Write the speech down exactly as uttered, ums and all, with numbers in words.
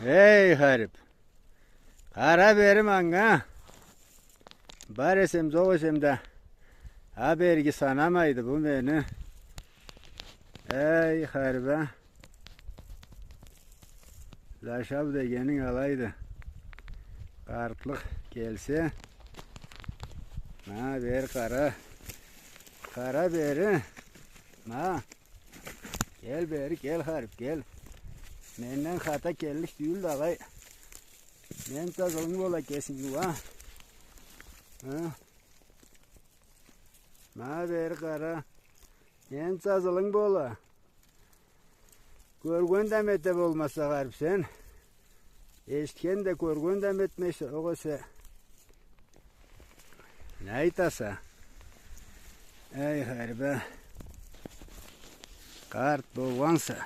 Эй, харип. Къара бери манга. Бар эсем, зокъ эсем да. А берги санамайды бу мени. Эй, харип а. Зашау дегенинг алайды. Къартлыкъ келсе. Ма бери къара. Къара бери. Ма. Кел бери, кел, харип, кел. Менден хата келлик тюйюлдю, алай. Ненца зылынг бола кесинги, уа. Хы? Ма бери къара. Ненца зылынг бола. Кёрген да эметсе болмаса, харип, сен. Эшитген да, кёрген да эметмесе, огъесе. Не айтаса? Эй, харип а. Къарт болгъанса.